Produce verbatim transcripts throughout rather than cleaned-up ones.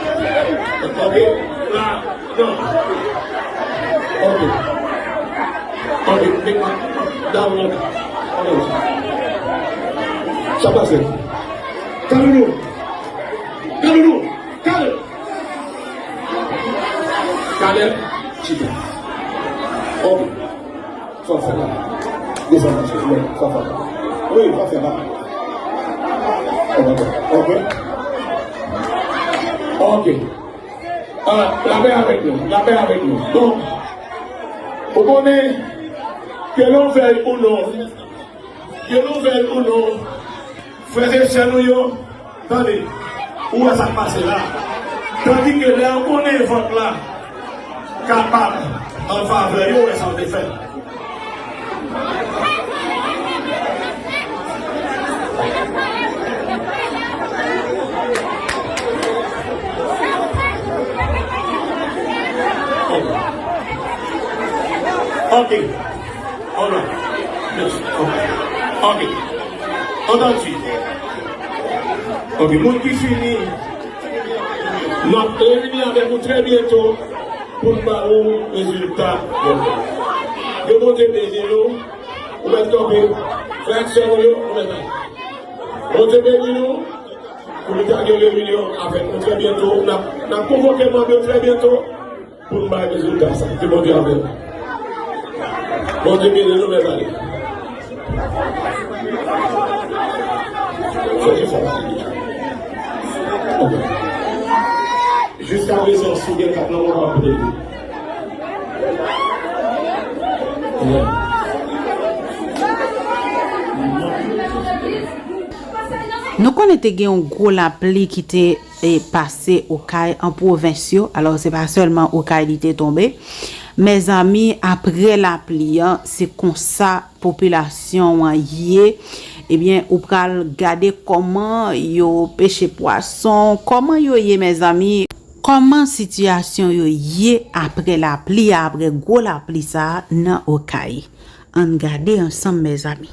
Ok, la, non. Ok. Ok, mek mwen, down, ok. Ok. Sa pase? Kaloulou. Kaloulou. Kaloulou. Kalèb, chita. Ok. Sa w fè la? Desann mache. Wi, sa w fè la? Wi, sa w fè la? Ok. Ok. Ok. Ah, lapè avèk nou. Lapè avèk nou. Donk, ou konnen, ke nou vèy ou non, ke nou vèy ou non, frè e sè nou yo, tande, ou wè sa k pase la. Tandike lè yo konnen vòt la kapab an favè yo, ou wè sa yo te fè. Ok. Alright. Yes. Ok. Ok. Antandi. Ok, moun ki fini, n ap reyini avèk ou trè byento pou n ba ou rezilta. Ke Bondye beni nou. Ou mèt kanpe. Frè ak sè nou yo, ou mèt ale. Bondye beni nou. Pou nou ta gen reyinyon avèk nou trè byento. N ap, n ap konvoke manm yo trè byento. Pou n bay rezilta sa. Ke Bondye avè nou. Bondye beni nou, mèt ale. Fè efò. Ok. Jiska prezan, si w gen kat nan men w, w ap plede. Yeah. Nou konnen te gen yon gwo lapli ki te, e, pase Okay an pwovens yo. Alò, se pa sèlman Okay li te tonbe. Mezanmi, apre lapli an, se konsa popilasyon an ye. Ebyen, ou pral gade kòman yo peche pwason, kòman yo ye, mezanmi. Kòman sitiyasyon yo ye apre lapli a, apre gwo lapli sa a nan Okay? Ann gade ansanm, mezanmi.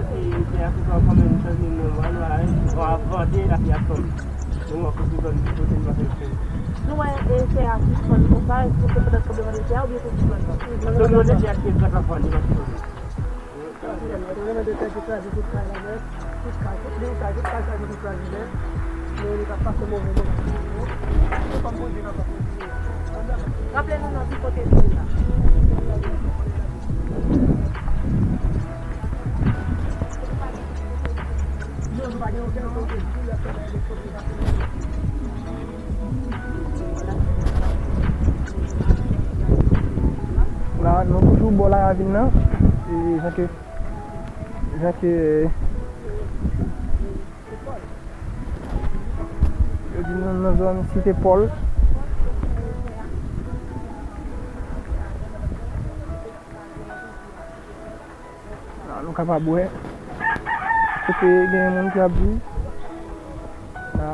kote tè a sispann fòme, nou chanje non, nou al, nou al, nou al vande, lapli ap tonbe. Nou wè kote zòn kote nou ap fè. Nou wè, e, tè a sispann konsa, èske se pandan tranblemanntè a oubyen se siklòn nan? Tranblemanntè a ki fè tè a vande, l ap tonbe. Mwen te renmen de tè ki kraze tout kay la nèt, tout kay, tout liy kay, tout kay sa yo ki kraze nèt. Men nou t ap pase move moman. Se kòm Bondye kapab kontinye. Raple nou nan ki kote nou ye la. Non, nou pa gen okenn kote. La, nou toujou bò laravin nan. E jan ke, jan ke yo di nou nan zòn Site Pòl. La, nou kapab wè kote gen moun ki ap viv. La.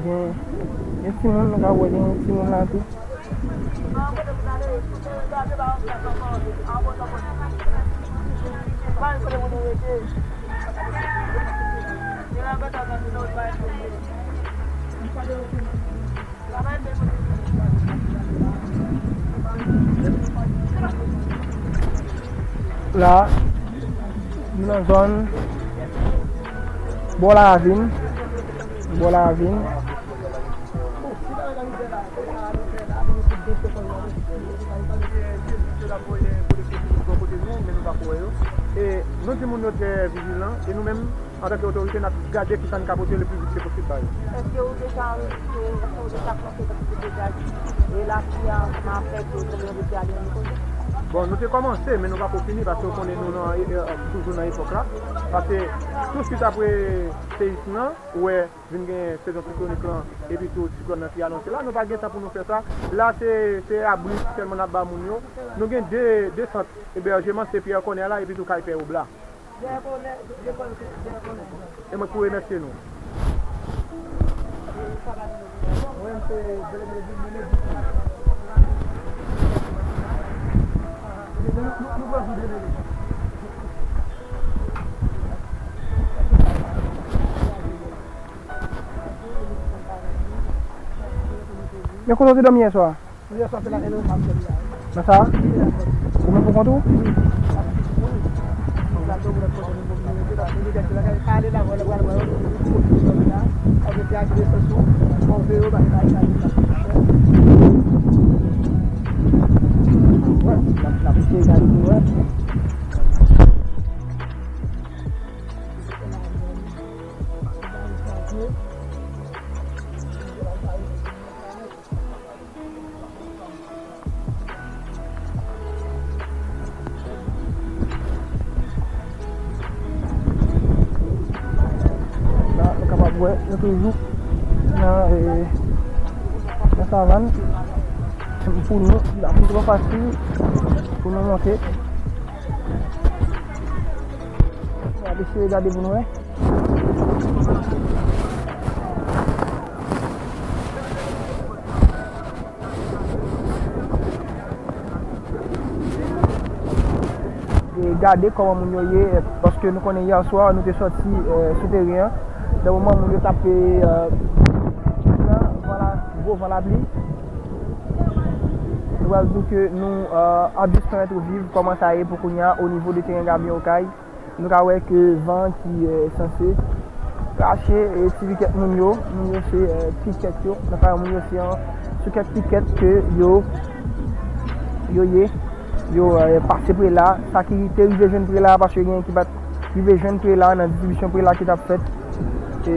Gen, gen timoun, nou ka wè gen timoun la tou. La, nou nan zòn bò laravin, bò laravin. E nou di moun yo trè vijilan, e nou menm, antanke otorite, n ap gade kisa n ka pote le pli vit ke posib ba yo. Èske ou deja anrejistre, èske ou deja plante kantite dega, e lapli a kòman ap fè ke tranblemanntè a li menm kote? Bon, nou te kòmanse, men nou pako fini, paske ou konnen nou nan, e, e, toujou nan epòk la. Paske touswit apre seyis lan, ou wè, vin gen sezon siklonik lan, epi tou siklòn nan ki anonse la, nou pa gen tan pou nou fè sa. La, se, se abri sèlman n ap ba moun yo. Nou gen de, de sant ebèjeman, se Pierre Corneille la, epi tou kay Pè Obla. E mwen ki remèsye nou. Men kote w te dòmi yè swa? Nan sa? Ou menm pou kont ou? La, nou kapab wè, nou toujou nan, e, nan savann. Pou nou, la pli twò fasil pou nou monte. N ap eseye gade pou nou wè. E gade kòman moun yo ye, paske nou konnen yè swa nou te sòti, e, sou teren an. Nan moman moun yo t ap, e, e, pran van la, gwo van lapli. Nou pral di w ke nou, e, ap jis pèmèt ou viv kòman sa ye pou kounye a o nivo de teren Gabyen Okay. Nou ka wè ke van ki, e, sanse rache, e, ti pikèt moun yo. Moun yo se, e, pikèt yo. Nan ka yo, moun yo se an, sou kèk pikèt ke yo, yo ye. Yo, e, pase prela. Sa ki te rive jwenn prela, paske gen ki pa t rive jwenn prela nan distribisyon prela ki t ap fèt, e,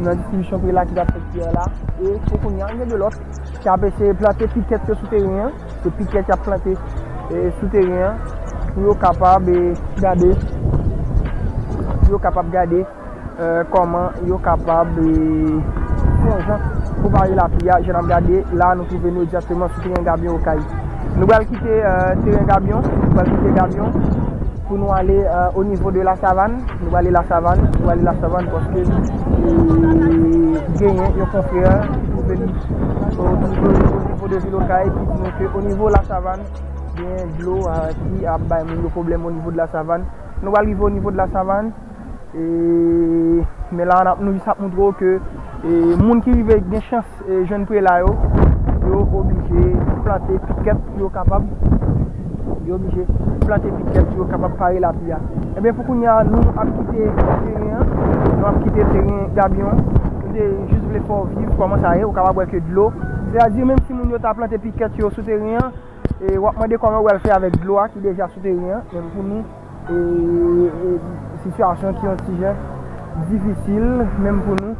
nan distribisyon prela ki t ap fèt yè la. E pou kounye a, gen de lòt ki ap eseye plante pikèt yo sou teren an. Se pikèt y ap plante, e, sou teren an pou yo kapab, e, gade, pou yo kapab gade, e, kòman yo kapab, e, fè yon jan Pou pare lapli a, jan n ap gade la, nou twouve nou egzakteman sou teren Gabyon Okay. Nou pral kite, euh, teren Gabyon, nou pral kite Gabyon pou nou ale, euh, o nivo de Lasavann. Nou prale Lasavann, nou prale Lasavann paske, euh, genyen yon konfrè ki twouve li o nivo, o nivo de vil Okay ki di nou ke o nivo Lasavann, gen dlo, euh, ki ap bay moun yo pwoblèm o nivo de Lasavann. Nou pral rive o nivo de Lasavann. E, men la, n ap, nou jis ap montre w ke, e, moun ki rive gen chans, e, jwenn prela yo, yo oblije plante pikèt pou yo kapab, yo oblije plante pikèt pou yo kapab pare lapli a. Ebyen, pou kounye a, nou ap kite teren an, nou ap kite teren Gabyon. Nou te jis vle fè w viv kòman sa ye, ou kapab wè ke dlo. Sètadi, menm si moun yo ta plante pikèt yo sou teren an, e w ap mande kòman w pral fè avèk dlo a ki deja sou teren an, menm pou nou, e, e, sitiyasyon ki yon ti jan difisil, menm pou nou,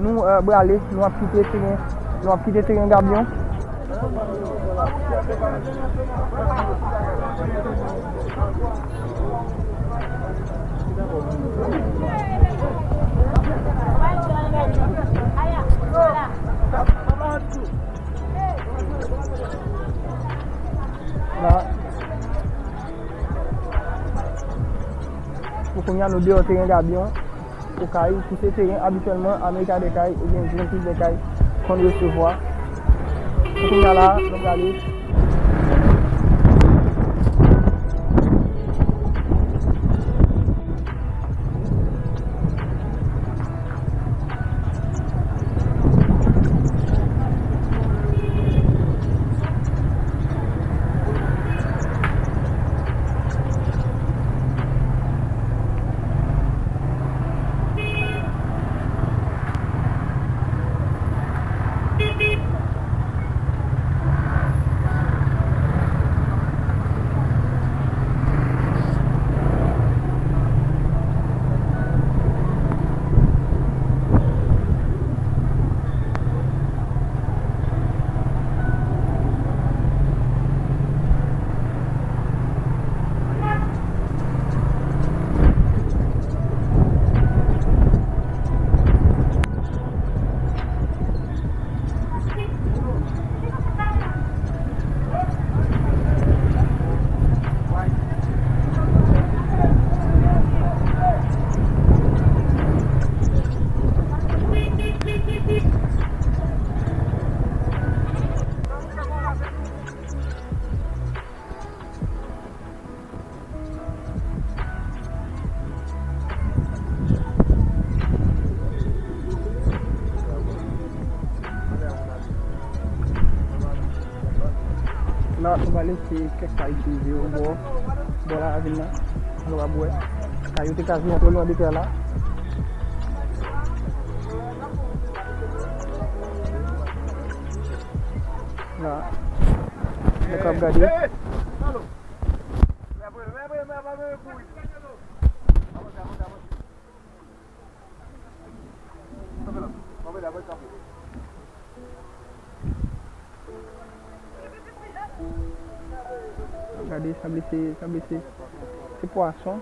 nou, e, prale, nou ap kite teren, nou ap kite teren Gabyon. La. Pou kounye a, nou deyò teren Gabyon, Okay, ki se teren abityèlman Amerika Dekay oubyen Jean Pierre Dekay konn resevwa. Pou kounye a la, nou prale. La, nou va lese kèk kay prive yo bò, bò lavil la. Nou va wè. Kay yo te ka vin antre lwen de tè la. La. Nou ka ap gade. Gade, sa blese, sa blese. Se pwason.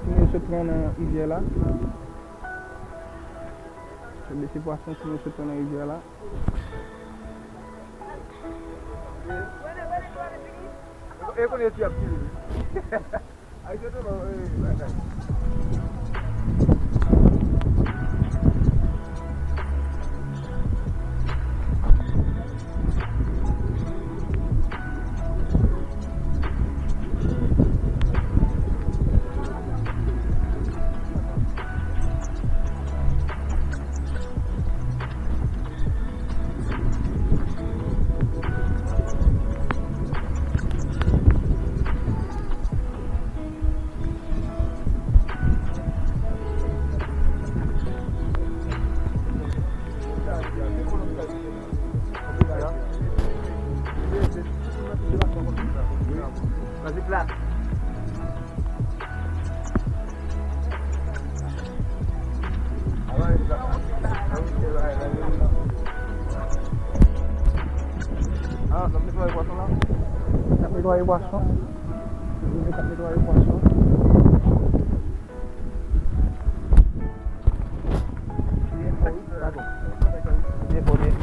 Timoun yo sot pran nan rivyè la. Sa blese pwason, timoun yo sot pran nan rivyè la. E konnen ti ap tire. Ay, se tou non, e, bagay. Ah, n ap netwaye pwason la? N ap netwaye pwason. N ap netwaye pwason. Li enfo, wi. Dakò. Li enfo, li,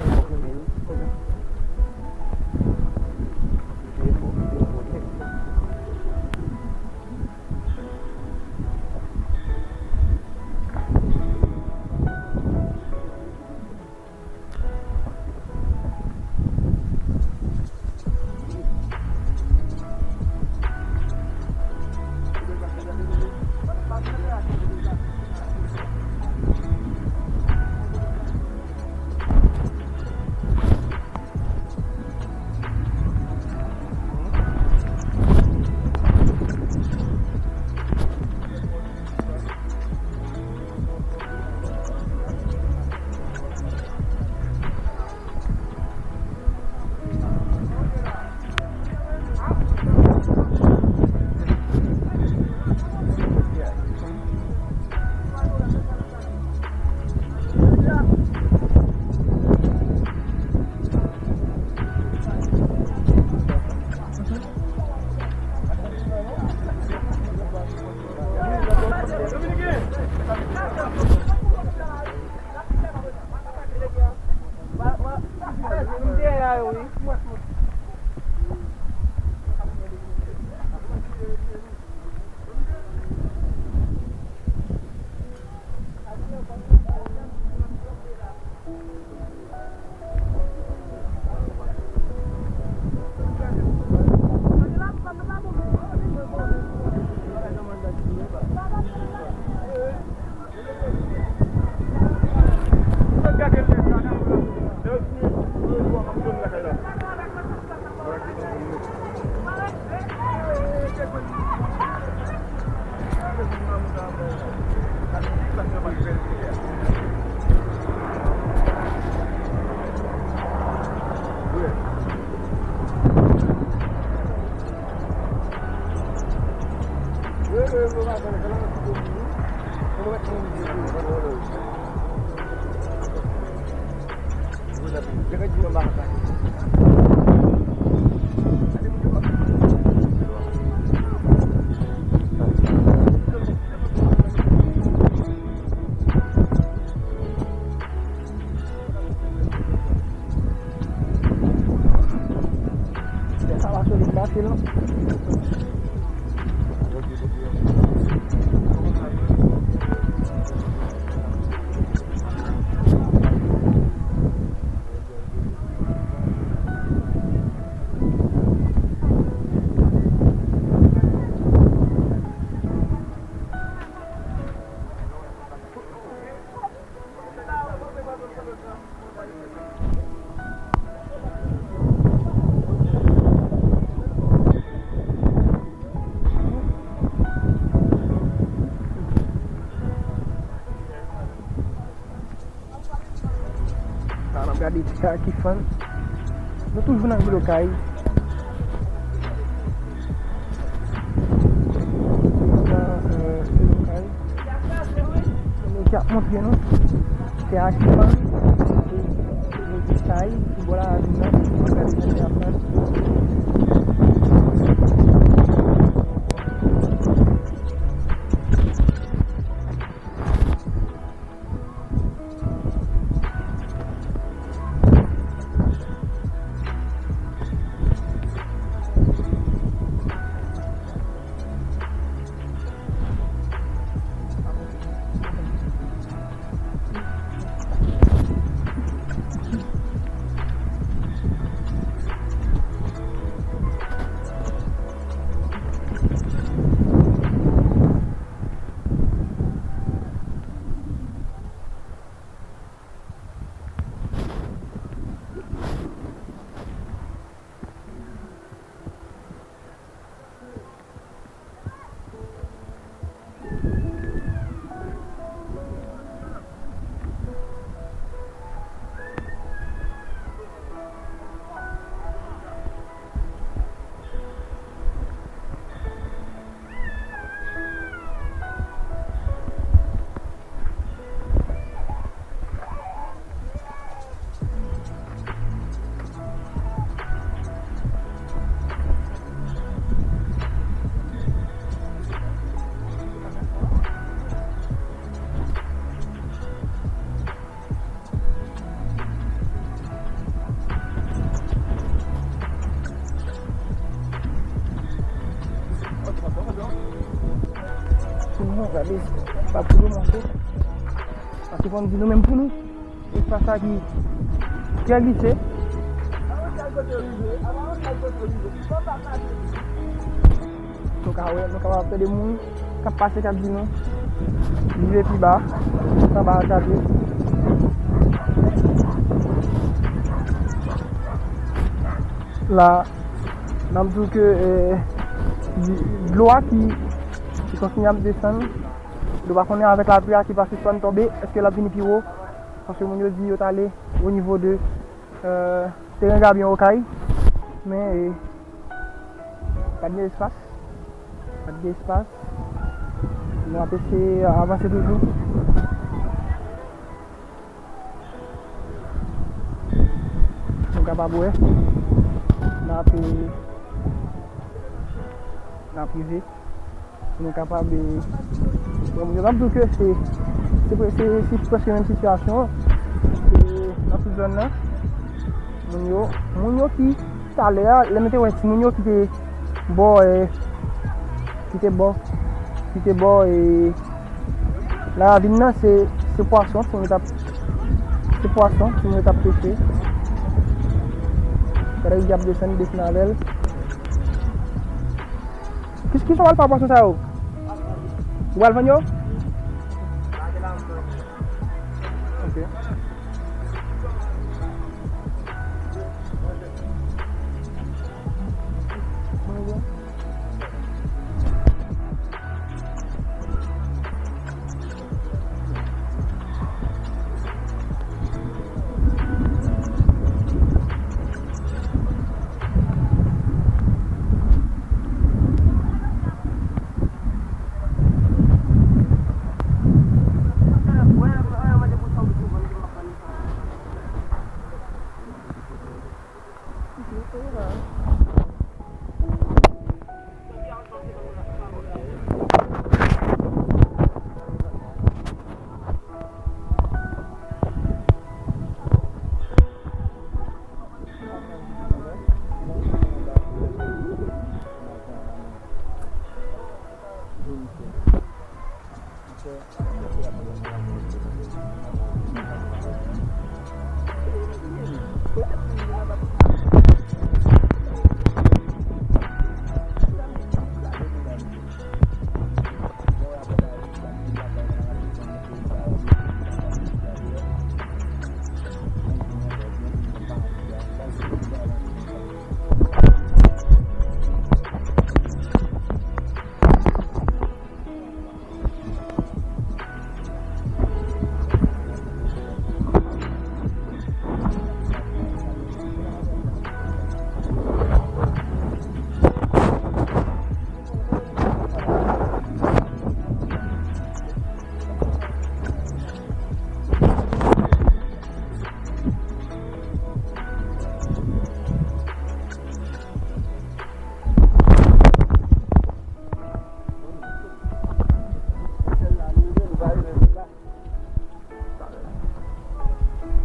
Sa va solid mache non. Sa, n ap gade ti kay ki fann. Nou toujou nan vil Okay. Nan, euh, vil Okay. Nou ki ap montre nou tè a ki fann. E, e, e kay ki bò lavi nan. N ap gade jan tè a fann. Pou nou gade, pa pou nou monte. Paske fò n di nou menm pou nou. Espas sa ki trè glise. Nou ka wè, nou kapab tande moun k ap pase k ap di nou rive pi ba, anba a tabli. La, n ap di w ke, eh, di, dlo a ki, ki kontinye ap desann, nou pa konnen avèk lapli a ki pa sispann tonbe, èske l ap vini pi wo? Paske moun yo di yo t ale o nivo de, eh, teren Gabyen Okay, men, eh, pa t gen espas. Pa t gen espas. Nou ap eseye avanse toujou. Nou kapab wè. N ap, n ap rive. Pou nou kapab, eh, bon, m ap di w ke se, se pre-, se, se prèske menm sitiyasyon, eh, nan tout zòn nan. Moun yo, moun yo ki, talè a, lè nou te wè timoun yo ki te bò, eh, ki te bò, ki te bò, eh, laravin nan, se, se pwason, timoun yo t ap, se pwason, timoun yo t ap peche. Gade rivyè ap desann, desann avè l. Ki, kisa w al fè ak pwason sa yo? Ou al vann yo? Ok.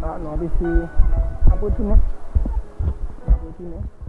Ah non, ap eseye. Ap retounen. Ap retounen.